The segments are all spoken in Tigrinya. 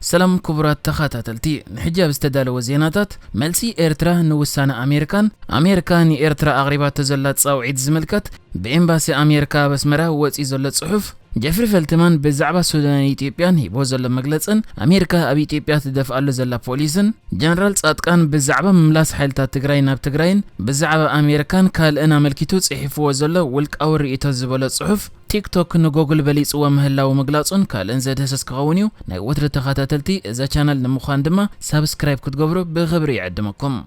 ሰላም ክቡራት ተኸታተልቲ፣ ንሕጂ ኣብ ዝተዳለወ ዜናታት፣ መልሲ ኤርትራ ንውሳነ ኣሜሪካን ኣሜሪካ ንኤርትራ ኣቕሪባቶ ዘላ ጻውዒት ዝምልከት ብኤምባሲ ኣሜሪካ ኣብ ኣስመራ ወጺኡ ዘሎ ጽሑፍ፣ ጀፍሪ ፈልትማን ብዛዕባ ሱዳንን ኢትዮጵያን ሂቦ ዘሎ መግለጽን ኣሜሪካ ኣብ ኢትዮጵያ ትደፍኣሉ ዘላ ፖሊስን፣ ጀነራል ጻድቃን ብዛዕባ ምምላስ ሓይልታት ትግራይ ናብ ትግራይን ብዛዕባ ኣሜሪካን ካልእን ኣመልኪቱ ጽሒፍዎ ዘሎ ውልቃዊ ርእይቶ ዝበሎ ጽሑፍ፣ ቲክቶክ ንጎግል በሊጽዎ ምህላው ምግላጹን ካልእን ዘድህስስ ክኸውን እዩ። ናይ ወትሪ ተኸታተልቲ እዛ ቻነል ንምዃን ድማ ሳብስክራይብ ክትገብሩ ብኽብሪ ይዕድመኩም።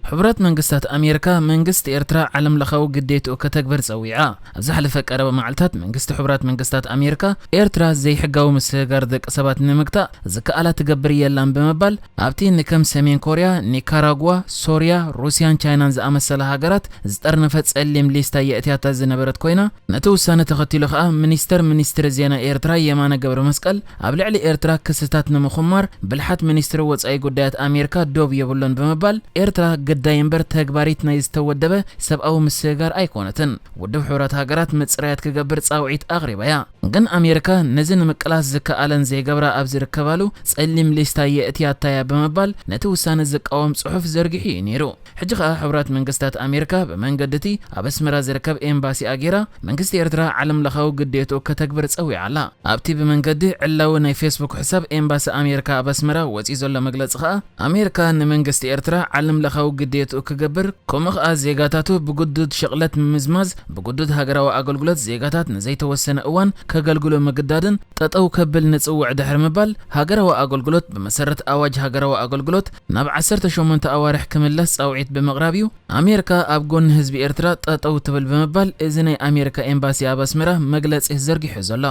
ሕቡራት መንግስታት ኣሜሪካ መንግስቲ ኤርትራ ዓለም ለኻዊ ግዴትኡ ከተግብር ጸዊዓ። ኣብ ዝሓለፈ ቀረባ መዓልታት መንግስቲ ሕቡራት መንግስታት ኣሜሪካ ኤርትራ ዘይሕጋዊ ምስግጋር ደቂ ሰባት ንምግታእ ዝከኣላ ትገብር የላን ብምባል ኣብቲ ንከም ሰሜን ኮርያ፣ ኒካራጓ፣ ሶርያ፣ ሩስያን ቻይናን ዝኣመሰላ ሃገራት ዝጠርነፈ ጸሊም ሊስታ የእትያታ ዝነበረት ኮይና፣ ነቲ ውሳነ ተኸቲሉ ከኣ ሚኒስተር ሚኒስትሪ ዜና ኤርትራ የማነ ገብረ መስቀል ኣብ ልዕሊ ኤርትራ ክስታት ንምኹማር ብልሓት ሚኒስትሪ ወጻኢ ጉዳያት ኣሜሪካ ዶብ የብሉን ብምባል፣ ኤርትራ ግዳይ እምበር ተግባሪት ናይ ዝተወደበ ሰብኣዊ ምስግጋር ኣይኮነትን። ውድብ ሕቡራት ሃገራት ምጽራያት ክገብር ጻውዒት ኣቕሪባ እያ። ግን ኣሜሪካ ነዚ ንምቅላስ ዝከኣለን ዘይገብራ ኣብ ዝርከባሉ ጸሊም ሊስታ የእትያታ እያ ብምባል ነቲ ውሳነ ዝቃወም ጽሑፍ ዘርጊሑ እዩ ነይሩ። ሕጂ ኸኣ ሕቡራት መንግስታት ኣሜሪካ ብመንገዲ እቲ ኣብ ኣስመራ ዝርከብ ኤምባሲ ኣጌራ መንግስቲ ኤርትራ ዓለም ለኻዊ ግዴትኡ ከተግብር ጸዊዓ ኣላ። ኣብቲ ብመንገዲ ዕላዊ ናይ ፌስቡክ ሕሳብ ኤምባሲ ኣሜሪካ ኣብ ኣስመራ ወጺኡ ዘሎ መግለጺ ኸኣ ኣሜሪካ ንመንግስቲ ኤርትራ ዓለም ለኻዊ ግዴትኡ ክገብር ከምኡ ኸኣ ዜጋታቱ ብግዱድ ሽቕለት ምምዝማዝ ብግዱድ ሃገራዊ ኣገልግሎት ዜጋታት ንዘይተወሰነ እዋን ከገልግሉ ምግዳድን ጠጠው ከብል ንጽውዕ ድሕሪ ምባል፣ ሃገራዊ ኣገልግሎት ብመሰረት ኣዋጅ ሃገራዊ ኣገልግሎት ናብ ዓሰርተ ሸሞንተ ኣዋርሕ ክምለስ ጻውዒት ብምቕራብ እዩ ኣሜሪካ ኣብ ጎኒ ህዝቢ ኤርትራ ጠጠው ትብል ብምባል እዚ ናይ ኣሜሪካ ኤምባሲ ኣብ ኣስመራ መግለጺ ዘርጊሑ ዘሎ።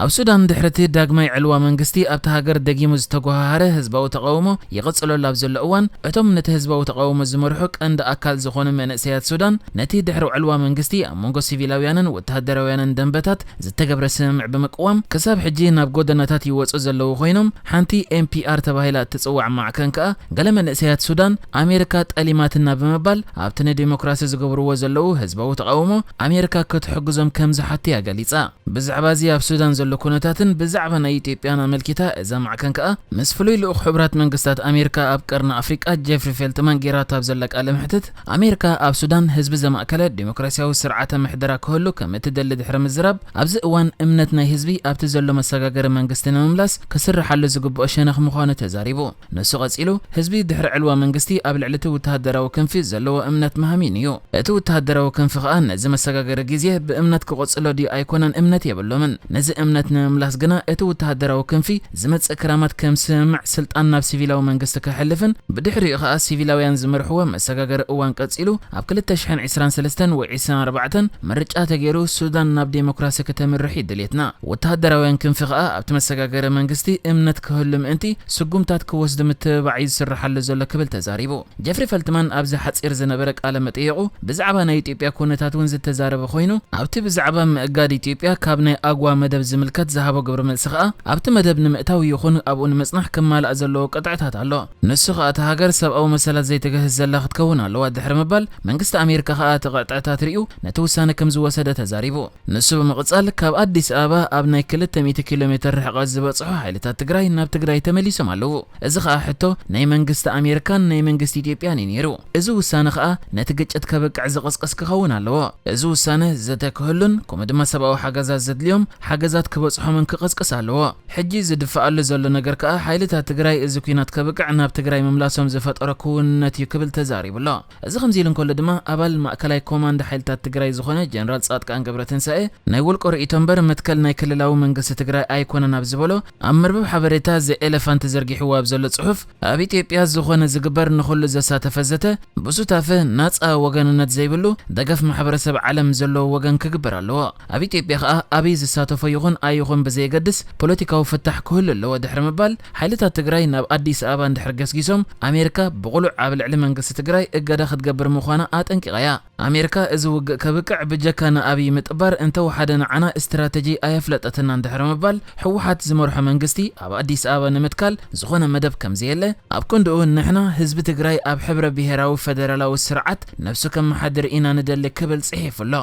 ኣብ ሱዳን ድሕሪ እቲ ዳግማይ ዕልዋ መንግስቲ ኣብታ ሃገር ደጊሙ ዝተጓሃሃረ ህዝባዊ ተቓውሞ ይቕጽለሉ ኣብ ዘሎ እዋን፣ እቶም ነቲ ህዝባዊ ተቓውሞ ዝመርሑ ቀንዲ ኣካል ዝኾኑ መንእሰያት ሱዳን፣ ነቲ ድሕሪ ዕልዋ መንግስቲ ኣብ መንጎ ሲቪላውያንን ወተሃደራውያንን ደንበታት ዝተገብረ ስምምዕ ብምቅዋም፣ ክሳብ ሕጂ ናብ ጎደናታት ይወጹ ዘለዉ ኮይኖም፣ ሓንቲ ኤን ፒ ኣር ተባሂላ እትጽዋዕ ማዕከን ከኣ፣ ገለ መንእሰያት ሱዳን፣ ኣሜሪካ ጠሊማትና ብምባል፣ ኣብቲ ንዲሞክራሲ ዝገብርዎ ዘለዉ ህዝባዊ ተቓውሞ፣ ኣሜሪካ ክትሕግዞም ከም ዝሓቱ እያ ገሊጻ። ብዛዕባ እዚ ኣብ ሱዳን ዘሎ ኩነታትን ብዛዕባ ናይ ኢትዮጵያን ኣመልኪታ እዛ ማዕከን ከኣ ምስ ፍሉይ ልኡኽ ሕቡራት መንግስታት ኣሜሪካ ኣብ ቀርኒ ኣፍሪቃ ጀፍሪ ፌልትማን ጌራቶ ኣብ ዘላ ቃለ መሕትት፣ ኣሜሪካ ኣብ ሱዳን ህዝቢ ዘማእከለ ዲሞክራሲያዊ ስርዓተ ምሕደራ ክህሉ ከም እትደሊ ድሕሪ ምዝራብ፣ ኣብዚ እዋን እምነት ናይ ህዝቢ ኣብቲ ዘሎ መሰጋገሪ መንግስቲ ንምምላስ ክስርሓሉ ዝግብኦ ሸነኽ ምዃኑ ተዛሪቡ። ንሱ ቀጺሉ፣ ህዝቢ ድሕሪ ዕልዋ መንግስቲ ኣብ ልዕሊ እቲ ወተሃደራዊ ክንፊ ዘለዎ እምነት መሃሚን እዩ። እቲ ወተሃደራዊ ክንፊ ከኣ ነዚ መሰጋገሪ ግዜ ብእምነት ክቕጽሎ ድዩ ኣይኮነን እምነት የብሎምን። ነዚ እምነት ንምምላስ ግና እቲ ወተሃደራዊ ክንፊ ዝመጽእ ክራማት ከም ስምምዕ ስልጣን ናብ ሲቪላዊ መንግስቲ ከሕልፍን ብድሕሪኡ ከኣ ሲቪላውያን ዝመርሕዎ መሰጋገሪ እዋን ቀጺሉ ኣብ ክልተ ሽሕን ዕስራን ሰለስተን ወይ ዕስራን ኣርባዕተን ምርጫ ተገይሩ ሱዳን ናብ ዴሞክራሲ ከተምርሕ እዩ ድሌትና። ወተሃደራውያን ክንፊ ከኣ ኣብቲ መሰጋገሪ መንግስቲ እምነት ክህሉ ምእንቲ ስጉምታት ክወስዱ ምትብባዕ እዩ ዝስርሓሉ ዘሎ ክብል ተዛሪቡ። ጀፍሪ ፈልትማን ኣብዚ ሓጺር ዝነበረ ቃለ መጠይቑ ብዛዕባ ናይ ኢትዮጵያ ኩነታት እውን ዝተዛረበ ኮይኑ፣ ኣብቲ ብዛዕባ ምእጋድ ኢትዮጵያ ካብ ናይ ኣግዋ መደብ ዝምልከት ዝሃቦ ግብረ መልሲ ከኣ፣ ኣብቲ መደብ ንምእታው ይኹን ኣብኡ ንምጽናሕ ክማላእ ዘለዎ ቅጥዕታት ኣሎ። ንሱ ከኣ እታ ሃገር ሰብኣዊ መሰላት ዘይትግህስ ዘላ ክትከውን ኣለዋ ድሕሪ ምባል፣ መንግስቲ ኣሜሪካ ከኣ እቲ ቅጥዕታት ርእዩ ነቲ ውሳነ ከም ዝወሰደ ተዛሪቡ። ንሱ ብምቕጻል፣ ካብ ኣዲስ ኣበባ ኣብ ናይ ክልተ ሚእቲ ኪሎ ሜትር ርሕቐት ዝበጽሑ ሓይልታት ትግራይ ናብ ትግራይ ተመሊሶም ኣለዉ። እዚ ኸኣ ሕቶ ናይ መንግስቲ ኣሜሪካን ናይ መንግስቲ ኢትዮጵያን እዩ ነይሩ። እዚ ውሳነ ኸኣ ነቲ ግጭት ከብቅዕ ዝቕስቅስ ክኸውን ኣለዎ። እዚ ውሳነ ዘተ ክህሉን ከምኡ ድማ ሰብኣዊ ሓገዛት ዘድልዮም ሓገዛት ክበጽሖምን ክቕስቅስ ኣለዎ። ሕጂ ዝድፈኣሉ ዘሎ ነገር ከኣ ሓይልታት ትግራይ እዚ ኲናት ከብቅዕ ናብ ትግራይ ምምላሶም ዝፈጠሮ ክውንነት እዩ ክብል ተዛሪቡ ኣሎ። እዚ ከምዚ ኢሉ እንከሎ ድማ ኣባል ማእከላይ ኮማንድ ሓይልታት ትግራይ ዝኾነ ጀነራል ጻድቃን ገብረትንሳኤ ናይ ውልቆ ርእይቶ እምበር መትከል ናይ ክልላዊ መንግስቲ ትግራይ ኣይኮነን ኣብ ዝበሎ ኣብ መርበብ ሓበሬታ ዘ ኤለፋንት ዘርጊሕዎ ኣብ ዘሎ ጽሑፍ ኣብ ኢትዮጵያ ዝኾነ ዝግበር ንኹሉ ዘሳተፈ ዘተ ብሱታፈ ናጻ ወገንነት ዘይብሉ ደገፍ ማሕበረሰብ ዓለም ዘለዎ ወገን ክግበር ኣለዎ። ኣብ ኢትዮጵያ ከኣ ኣበይ ዝሳተፎ ይኹን ኣይኹን ብዘየገድስ ፖለቲካዊ ፍታሕ ክህሉ ኣለዎ ድሕሪ ምባል ሓይልታት ትግራይ ናብ ኣዲስ ኣበባ እንድሕር ገስጊሶም ኣሜሪካ ብቕሉዕ ኣብ ልዕሊ መንግስቲ ትግራይ እገዳ ክትገብር ምዃና ኣጠንቂቓ እያ። ኣሜሪካ እዚ ውግእ ከብቅዕ ብጀካ ንኣብይ ምጥባር እንተወሓደ ንዓና ስትራተጂ ኣየፍለጠትናን ድሕሪ ምባል፣ ህወሓት ዝመርሖ መንግስቲ ኣብ ኣዲስ ኣበባ ንምትካል ዝኾነ መደብ ከምዘየለ፣ ኣብ ክንድኡ ንሕና ህዝቢ ትግራይ ኣብ ሕብረ ብሄራዊ ፈደራላዊ ስርዓት ነብሱ ከመሓድር ኢና ንደሊ ክብል ጽሒፉ ኣሎ።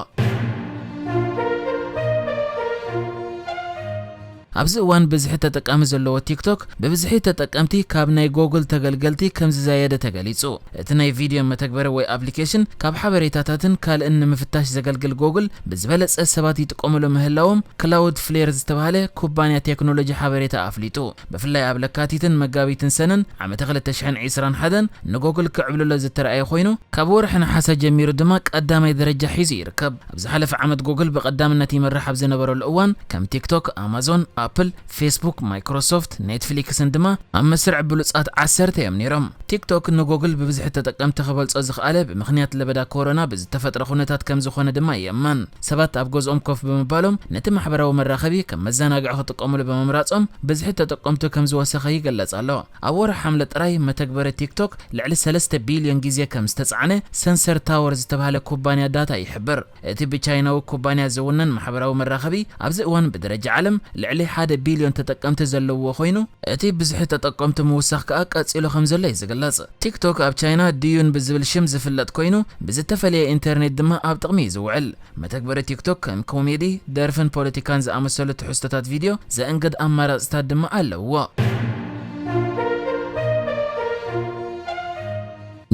ኣብዚ እዋን ብዝሒ ተጠቃሚ ዘለዎ ቲክቶክ ብብዝሒ ተጠቀምቲ ካብ ናይ ጎግል ተገልገልቲ ከም ዝዛየደ ተገሊጹ። እቲ ናይ ቪድዮ መተግበሪ ወይ ኣፕሊኬሽን ካብ ሓበሬታታትን ካልእን ንምፍታሽ ዘገልግል ጎግል ብዝበለጸ ሰባት ይጥቀምሉ ምህላዎም ክላውድ ፍሌር ዝተባህለ ኩባንያ ቴክኖሎጂ ሓበሬታ ኣፍሊጡ። ብፍላይ ኣብ ለካቲትን መጋቢትን ሰነን ዓመተ ክልተ ሽሕን ዕስራን ሓደን ንጎግል ክዕብልሎ ዝተረኣየ ኮይኑ፣ ካብ ወርሒ ነሓሰ ጀሚሩ ድማ ቀዳማይ ደረጃ ሒዙ ይርከብ። ኣብ ዝሓለፈ ዓመት ጎግል ብቐዳምነት ይመርሕ ኣብ ዝነበረሉ እዋን ከም ቲክቶክ፣ ኣማዞን፣ ኣፕል፣ ፌስቡክ፣ ማይክሮሶፍት፣ ኔትፍሊክስን ድማ ኣብ መስርዕ ብሉጻት ዓሰርተ እዮም ነይሮም። ቲክቶክ ንጎግል ብብዝሒ ተጠቀምቲ ክበልጾ ዝኽኣለ ብምኽንያት ለበዳ ኮሮና ብዝተፈጥረ ኩነታት ከም ዝኾነ ድማ ይእመን። ሰባት ኣብ ገዝኦም ኮፍ ብምባሎም ነቲ ማሕበራዊ መራኸቢ ከም መዘናግዒ ክጥቀሙሉ ብምምራጾም ብዝሒ ተጠቀምቱ ከም ዝወሰኸ ይግለጽ ኣሎ። ኣብ ወርሒ ሓምለ ጥራይ መተግበሪ ቲክቶክ ልዕሊ ሰለስተ ቢልዮን ግዜ ከም ዝተጻዕነ ሰንሰር ታወር ዝተባህለ ኩባንያ ዳታ ይሕብር። እቲ ብቻይናዊ ኩባንያ ዝውነን ማሕበራዊ መራኸቢ ኣብዚ እዋን ብደረጃ ዓለም ልዕሊ ሓደ ቢልዮን ተጠቀምቲ ዘለውዎ ኮይኑ፣ እቲ ብዝሒ ተጠቀምቲ ምውሳኽ ከኣ ቀጺሉ ከም ዘሎ እዩ ዝግለጽ። ቲክቶክ ኣብ ቻይና ድዩን ብዝብል ሽም ዝፍለጥ ኮይኑ፣ ብዝተፈለየ ኢንተርኔት ድማ ኣብ ጥቕሚ እዩ ዝውዕል። መተግበሪ ቲክቶክ ከም ኮሜዲ፣ ደርፍን ፖለቲካን ዝኣመሰሉ ትሕዝቶታት ቪድዮ ዘእንግድ ኣማራጽታት ድማ ኣለውዎ።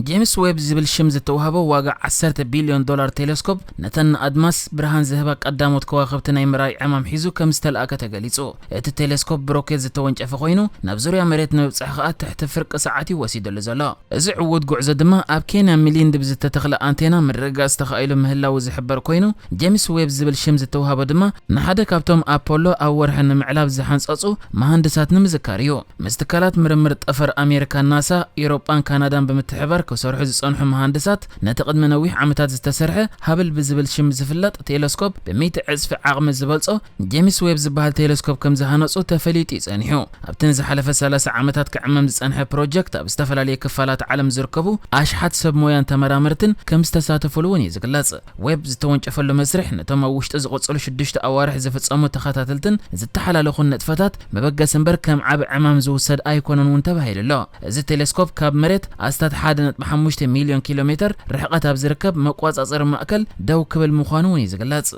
ጄምስ ዌብ ዝብል ሽም ዝተዋህቦ ዋጋ ዓሰርተ ቢልዮን ዶላር ቴሌስኮፕ ነተን ንኣድማስ ብርሃን ዝህባ ቀዳሞት ከዋኽብቲ ናይ ምርኣይ ዕማም ሒዙ ከም ዝተላእከ ተገሊጹ። እቲ ቴሌስኮፕ ብሮኬት ዝተወንጨፈ ኮይኑ፣ ናብ ዙርያ መሬት ንምብጻሕ ከኣ ትሕቲ ፍርቂ ሰዓት እዩ ወሲድሉ ዘሎ። እዚ ዕዉት ጉዕዞ ድማ ኣብ ኬንያ ሚሊንድ ብዝተተኽለ ኣንቴና ምርግጋጽ ተኻኢሉ ምህላዉ ዝሕበር ኮይኑ፣ ጄምስ ዌብ ዝብል ሽም ዝተዋህቦ ድማ ንሓደ ካብቶም ኣፖሎ ኣብ ወርሒ ንምዕላብ ዝሓንጸጹ መሃንድሳት ንምዝካር እዩ። ምስ ትካላት ምርምር ጠፈር ኣሜሪካ ናሳ፣ ኤውሮጳን ካናዳን ብምትሕብባር ክሰርሑ ዝጸንሑ መሃንድሳት፣ ነቲ ቅድሚ ነዊሕ ዓመታት ዝተሰርሐ ሃብል ብዝብል ሽም ዝፍለጥ ቴለስኮፕ ብሚእቲ ዕጽፊ ዓቕሚ ዝበልጾ ጄምስ ዌብ ዝበሃል ቴለስኮፕ ከም ዝሃነጹ ተፈሊጡ እዩ ጸኒሑ። ኣብቲ ንዝሓለፈ ሰላሳ ዓመታት ክዕመም ዝጸንሐ ፕሮጀክት፣ ኣብ ዝተፈላለዩ ክፋላት ዓለም ዝርከቡ ኣሽሓት ሰብ ሞያን ተመራመርትን ከም ዝተሳተፉሉ እውን እዩ ዝግለጽ። ዌብ ዝተወንጨፈሉ መስርሕ፣ ነቶም ኣብ ውሽጢ ዝቕጽሉ ሽዱሽተ ኣዋርሕ ዝፍጸሙ ተኸታተልትን ዝተሓላለኹን ንጥፈታት መበገሲ እምበር፣ ከም ዓቢ ዕማም ዝውሰድ ኣይኮነን እውን ተባሂሉ ኣሎ። እዚ ቴሌስኮፕ ካብ መሬት ኣስታት ሓደ ነጥቢ ሓሙሽተ ሚልዮን ኪሎ ሜተር ርሕቐት ኣብ ዝርከብ መቆጻጸሪ ማእከል ደው ክብል ምዃኑ እውን እዩ ዝግለጽ።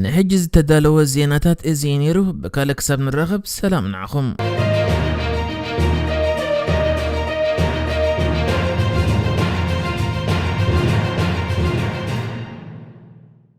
ንሕጂ ዝተዳለወ ዜናታት እዚ እዩ ነይሩ። ብካልእ ክሳብ ንራኸብ፣ ሰላም ንዓኹም።